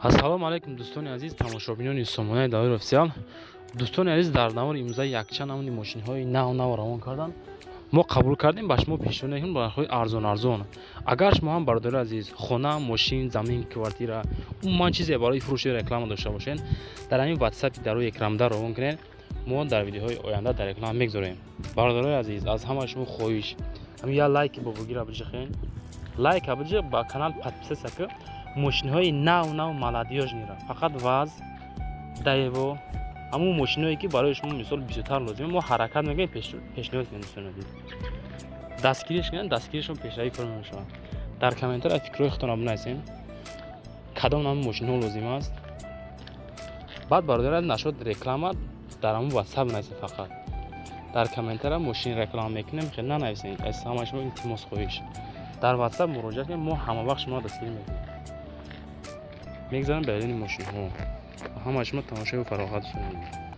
Ассалому алайкум, дӯстони азиз, тамошобинони сомонаи Давир Офисиал. Дӯстони азиз, дар навори имрӯза якчанд намуди мошинҳои нав нав равон карданд, мо қабул кардем, ба шумо пешниҳод мекунем ба нархҳои арзон арзон. Агар шумо ҳам, бародари азиз, хона, мошин, замин, квартира, умуман чизе барои фурӯши реклама дошта бошед, дар ҳамин ватсапи дар рӯи экранда равон кунед, мо дар видеоҳои оянда дар реклама мегузорем. Бародарои азиз, аз ҳамаи шумо хоҳиш, ҳамин як лайки бобогира биҷиқен, лайка биҷиқ, ба канал подписаться ки. Мошинҳои нав нав, молодёжный ра, фақат ВАЗ, Даево, ҳамун мошинҳое, ки барои шумо, мисол, бисёртар лозима, мо ҳаракат мекунем, пешниҳод кунем. Дӯстони азиз, дастгириш кунем, дастгиришон пешравӣ кор мешавад. Дар комментария фикрҳои худтонро бинависем, кадом намуди мошинҳо лозим аст. Баъд, бародари, нашод реклама дар ҳамун ватсап бинависем, фақат дар комментария «мошин реклама мекунем» хел нанависем. Аз ҳамаи шумо илтимос, хоҳиш, дар ватсап муроҷиат кунем, мо ҳама вақт шуморо дастгирӣ мекунем. Мегзарем ба эълони мошинҳо. Ҳамаи шумо тамошою фароғат, дӯстони азиз.